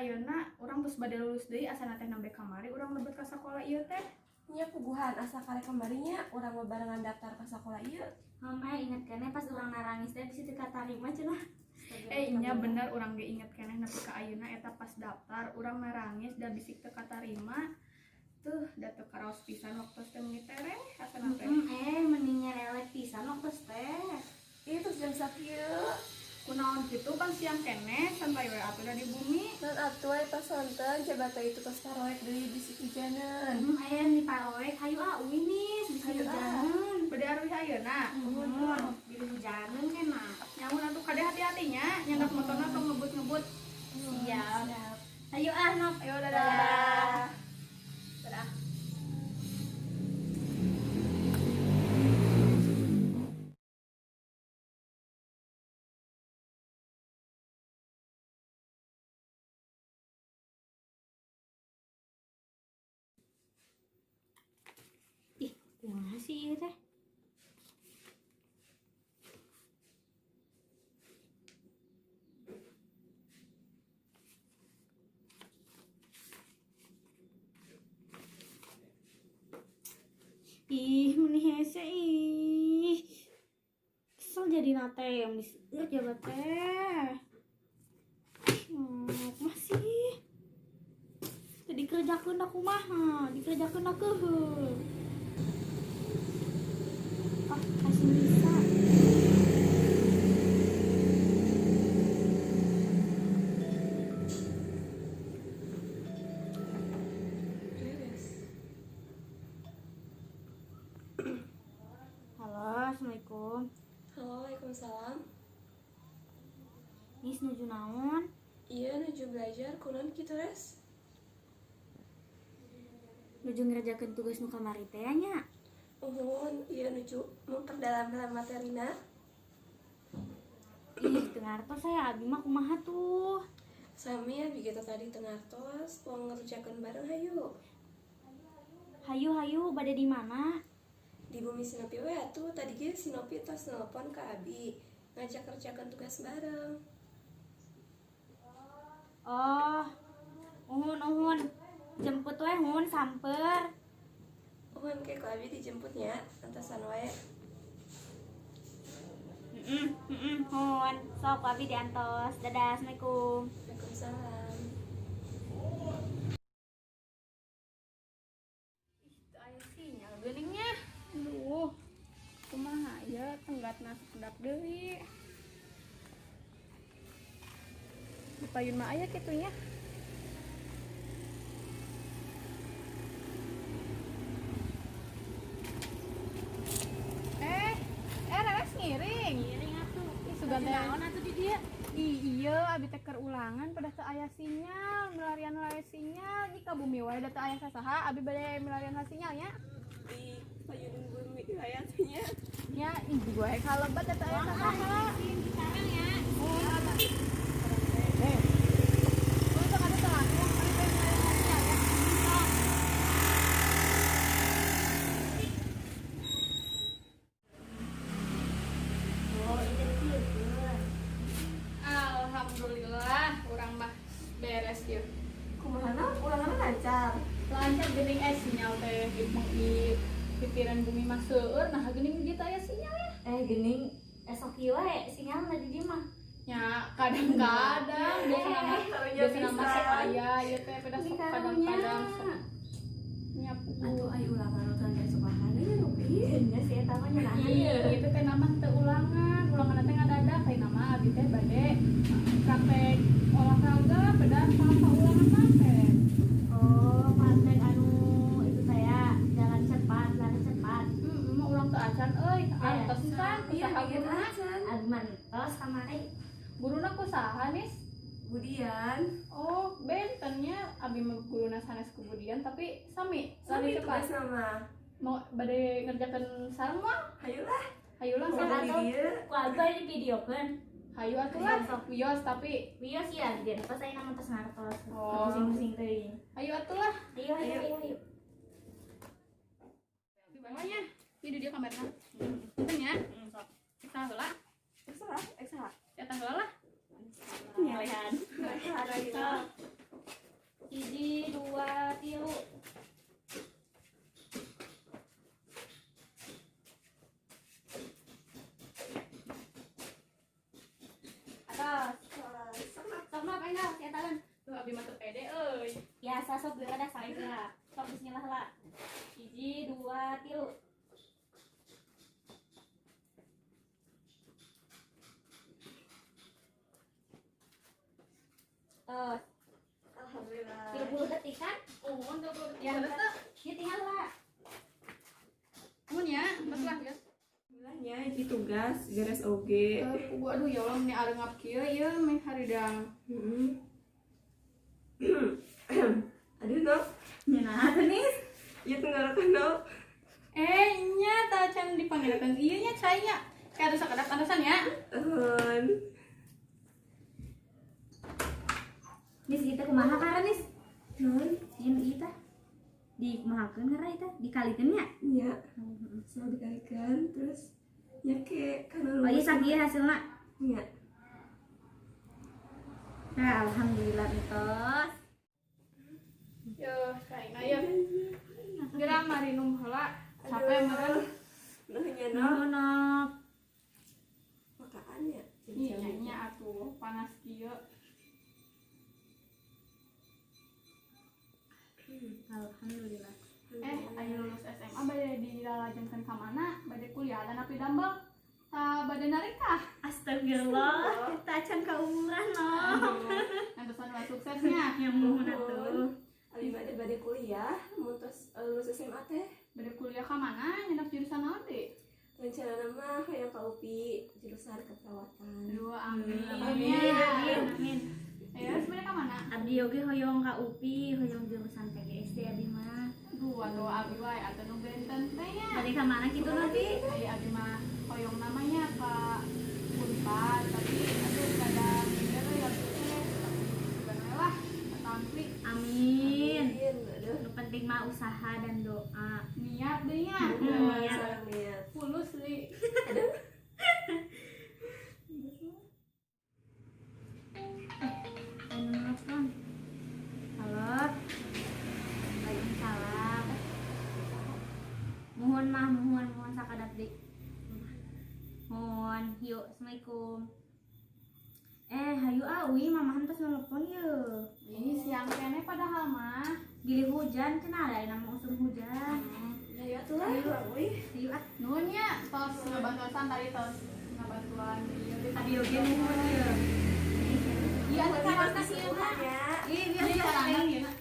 ayeuna urang tos bade lulus deui, asana teh nembe kamari urang lebet ka sakola ieu teh. Nya puguhan, asa kare kamari nya urang babarengan daftar ka sakola ieu. Mama inget keneh pas urang narangis teh bisi teu katarima cenah. Eh, nya bener, urang ge inget keneh nepi ka ayeuna eta pas daftar urang narangis da bisi teu katarima. Tuh, da teu karaos pisan waktu teh meuni tereh asana teh. Mending nyerelek pisan waktu teh. Ih, terus jam sakieu. Kunaon kitu, pan siang keneh, santai we atuh da di bumi. Nan atuh eta sonten coba teh itu tos paroek deui bisi hujaneun. Aya ni paroek, hayu ah uih nih, bisi Hayu, ah. hujaneun. Bade aruih ayeuna? Muhun, bisi hujaneun kan mah. Nya muhun atuh, kade hati-hatinya, nyandak motorna tong ngebut-ngebut. Siap. Hayu ah, Nop. Ayo, dadah. Dadah. Ih, kumaha sih ieu teh? Ih, meni hese ih. Kesel jadi nate yang diseur jabat teh. Masih. Teu dikerjakeun aku mah, dikerjakeun aku. Ah, kasih bisa. Beres. Halo, assalamualaikum. Halo, waalaikumsalam. Nis, nuju naon? Iya, nuju belajar, kunaon kitu, Res? Nuju ngerjakeun tugas nu kamari teh nya. Uhun, iya, nuju memperdalam materina. Ih, teu ngartos saya, abi mah kumaha tuh? Sami ya, begitu tadi teu ngartos, mau ngerjakeun bareng hayu. Hayu hayu, bade di mana? Di bumi Sinopi we atuh, tadi ge Sinopi tos nelpon ke abi, ngajak kerjakan tugas bareng. Oh, uhun uhun. Jemput we hun, samper. Uhun, ke ku abi dijemputnya, antosan wae. Heeh, hun. Sok ku abi diantos. Dadah, assalamualaikum. Waalaikumsalam. Teu aya sinyal geuning nya. Duh. Kumaha ieu, tenggatna sakedap deui. Di payun mah aya kitu nya. Eh, eh, Reres ngiring. Ngiring atuh. Ih, sugan teh. Naon atuh di dieu? Ih, iya, abi teh keur ulangan pada teu aya sinyal, milarian wae sinyal. Di ka bumi wae da teu aya sasaha, abi bade milarian sinyal nya. Di payun bumi wae atuh nya. Nya, ih gue kalebet da teu aya sasaha. Sekarang ya. Oh, ada. Eh. Oh, sok atuh teu langsung, abi bade milarian sinyal ya. Oh, itu kieu. Alhamdulillah, urang mah beres yeuh. Kumaha na, ulangan lancar? Lancar geuning, eh sinyal teh di pipiran bumi mah seueur, nah geuning di dieu teh aya sinyal ya. Eh, gening esok ieu wae sinyal di dieu mah. Ya, kadang-kadang Karunya biasa nama pisan. sok aya ieu teh pada Ini sok karunya. kadang-kadang sok nyapu. Atuh ai ulangan nu tangga sukahan nya Rupi. Nya sih eta mah nyenahan. Iya, itu teh nama teu ulangan, ulangan teh ngadadak kayak nama abi teh bade praktek olahraga pada sama ulangan mah teh. Oh, praktek anu itu saya jalan cepat, lari cepat. Heeh, mah ulang teu acan euy, antos kan Iya, kusaha bikin guruna? acan. Abi mantos kamari. Guruna kusaha, Nis? Budian. Oh, bentennya abi mah guruna sanes ku Budian tapi sami Sami lari cepat. tugas nama. Mau bade ngerjakeun sareng mah? Hayulah. Hayulah Mau sama. di dieu. Ku abi di videokeun. Hayu atuh lah, wios tapi Wios ya, di pas saya nama tos ngartos. Oh. Pusing-pusing teuing. Hayu atuh lah. Ayo, ayo, ayo, ayo. Di bawahnya. Ini dia kamarna. Punten ya. Kita heula. Salah, eh salah. Eta heula lah. Ngelehan. Salah. Sok. Abi mah teu pede euy. Biasa sok geura da sae lah. Sok bismillah lah. 1, 2, 3. Tos. Alhamdulillah. 30 detik kan? Oh, 30 detik. Ya, Terus teu? Ya tinggal lah. Mun ya, geus lah geus. Alhamdulillahnya hiji tugas beres oge. Pugu aduh ya Allah meni areungap kieu ieu meh haridang. Heeh. Aduh, Nop. Nya nah atuh nih. Ieu tenggorokan, Nop. Nya tah can dipanggilkeun ieu nya cai nya. Kayak atuh sakedap antosan ya. Nuhun. Nis ieu teh kumaha karena nis? Nuhun. Ieu nu ieu tah. Dikumahakeun karena ieu teh dikalikeun nya. Nya. So dikalikeun terus nya ke kana Oh iya sakieu hasilna. Nya. Nah, alhamdulillah entos. Yo, caina ya. Geura marinum heula. Capek meureun. Nuhun nya, Nop. Nuhun Nop. Makaan nya. Iya nya atuh panas kieu. Alhamdulillah. Ayo lulus SMA bade dilalajengkeun ka mana? Bade kuliah dan api damel? Ta bade narik kah? Astagfirullah, kita acan ka umuran Nop. Antosan wae suksesnya. Ya muhun atuh. Abi bade kuliah, mun tos lulus SMA teh. Bade kuliah ka mana? Nyenak jurusan naon teh? Rencana mah hayang ka UPI jurusan keperawatan. Aduh, amin. Amin, amin, amin. Ayo, sebenarnya ka mana? Abdi oge hoyong ka UPI, hoyong jurusan PGSD abdi mah. Aduh, atuh abi wae atuh nu benten teh nya. Bade ka mana kitu nanti? Ai abi mah hoyong namanya ka Unpad, tapi aduh kada minder ya teh. Tapi sugan we lah, tampik. Amin. Amin. Aduh. Nu penting mah usaha dan doa. Niat deh nya. Niat. Sareng niat. Fulus li. Aduh. Anu nelfon. Halo. Waalaikumsalam. Mohon mah, mohon, mohon sakadap deui. Mohon, yuk, assalamualaikum. Hayu ah, uwi mama tos nelpon ye. Ih, siang keneh padahal mah. Gili hujan cenah ada nama usum hujan. Ya atuh lah, uwi. Hayu ah. Nuhun nya, tos ngabantuan tadi tos ngabantuan ieu teh. Abi oge nuhun ye. Iya, atuh carana kieu mah. Ya. Ih, Iya, biar carana kieu.